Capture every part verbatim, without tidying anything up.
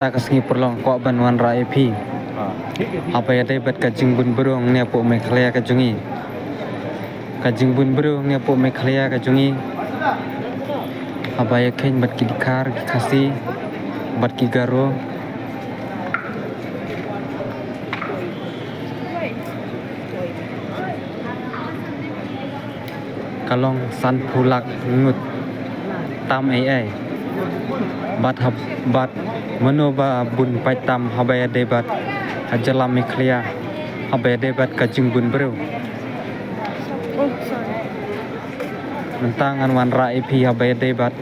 Ka sngi pyrlong kwah ban wanrah ïa phi haba ïadei bad ka jingbun briew hangne hapoh Meghalaya ka jong ngi. Ka jingbun briew hangne hapoh Meghalaya ka jong ngi, haba ïakheiñ bad ki Dkhar, ki Khasi bad ki Garo, ka long sanphew lak ngut tam ei ei. Bad hab-, bad mano ba bun paid tam haba ïadei bad ka jylla Meghalaya, haba ïadei bad ka jingbun briew. Mynta ngan wanrah ïa phi haba ïadei bad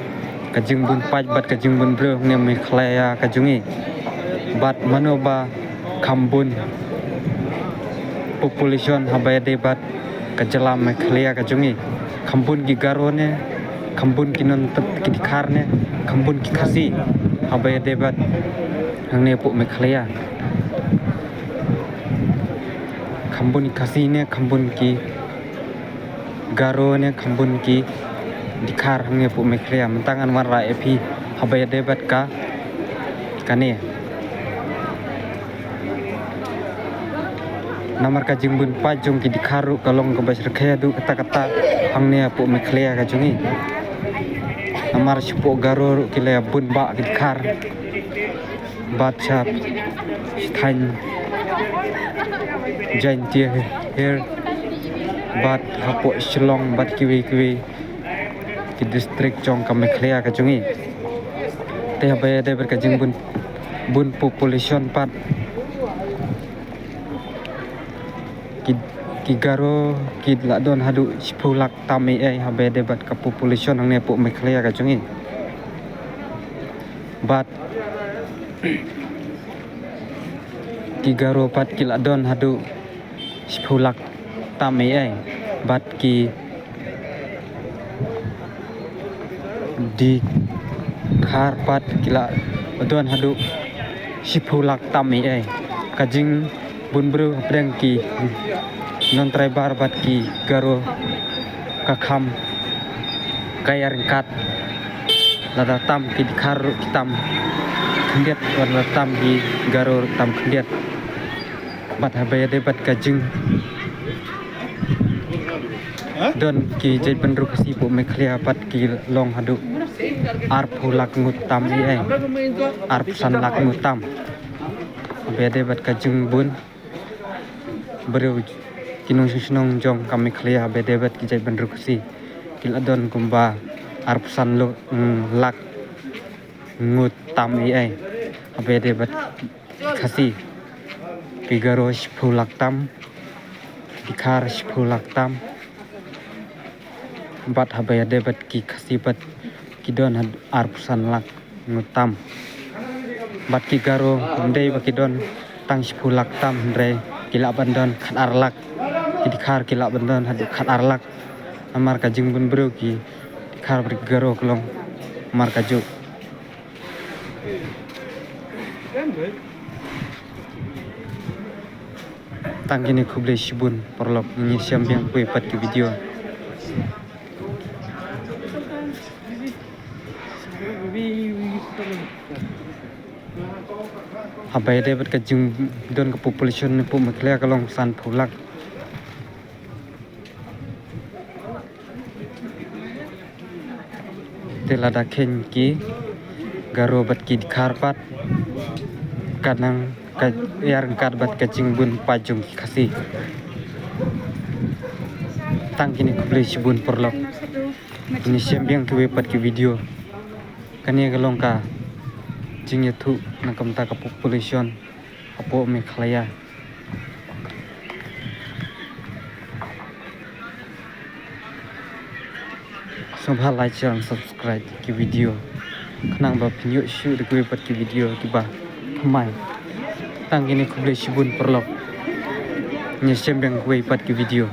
ka jingbun paid bad ka jingbun briew hangne Meghalaya ka jong ngi. Bad mano ba kham bun population haba ïadei bad ka jylla Meghalaya ka jong ngi. Kham bun ki Garo ne, kham bun ki non ki Dkhar ne, kham bun ki Khasi haba ïadei bad hangne hapoh Meghalaya. Kham bun ki Khasi ne, kham bun ki Garo ne, kham bun ki Dkhar hangne hapoh Meghalaya. Mynta ngan wanrah ïa phi haba ïadei bad ka, kane. Namar ka jingbun paid jong ki Dkhar ruh ka long kaba syrkhei haduh katta katta hangne hapoh Meghalaya ka jong ngi. Namar shapoh Garo ruh ki la bun bah ki Dkhar. Bad sha thaiñ Jaintia Hills, bad hapoh Shillong, bad kiwei kiwei ki district jong ka Meghalaya ka jong ngi. Te haba ïadei bad ka jingbun, bun population pat, ki, ki Garo ki la don haduh shiphew lak tam ei ei haba ïadei bad ka population hangne hapoh Meghalaya ka jong ngi. Bad ki Garo pat ki la don haduh shiphew lak tam ei ei. Bad ki Dkhar pat ki la don haduh shiphew lak tam ei ei. Ka jingbun briew hapdeng ki non tribal bad ki Garo ka kham ka ïaryngkat. Lada tam ki Dkhar ruh ki tam khyndiat, lada tam ki Garo ruh tam khyndiat. Bad haba ïadei bad ka jing, don ki jaitbynriew Khasi hapoh Meghalaya pat ki long haduh arphew lak ngut tam ei ei. Arphew san lak ngut tam. Haba ïadei bad ka jingbun briew ki nongshong shnong jong ka Meghalaya haba ïadei bad ki jaitbynriew Khasi, ki la don kumba arphew san lo-, mm, lak ngut tam ei ei. Haba ïadei bad ki Khasi, ki Garo shiphew lak tam, ki Dkhar shiphew lak tam. Bad haba ïadei bad ki Khasi pat ki don haduh arphew san lak ngut tam. Bad ki Garo ym dei ba ki don tang shiphew lak tam, hynrei ki lah ban don khatar lak. Ki Dkhar ki lah ban don haduh khatar lak. Namar ka jingbun briew ki Dkhar bad ki Garo ka long markajuh. Tang kine, khublei shibun paralok, ngin ïashem biang kawei pat ki video. Haba ïadei bad ka jingdon ka population hapoh Meghalaya ka long sanphew lak. Te lada kheiñ ki Garo bad ki Dkhar pat, ka nang ka ïaryngkat bad ka jingbun paid jong ki Khasi. Tang kine, khublei shibun paralok. Ngin ïashem biang kawei pat ki video. Kane ka long ka jingïathuh na ka bynta ka population hapoh Meghalaya. Sngewbha like, share and subscribe ki video, khnang ba phin ïoh shuh da kawei pat ki video kiba thymmai. Tang kine, khublei shibun paralok. Ngin ïashem biang kawei pat ki video.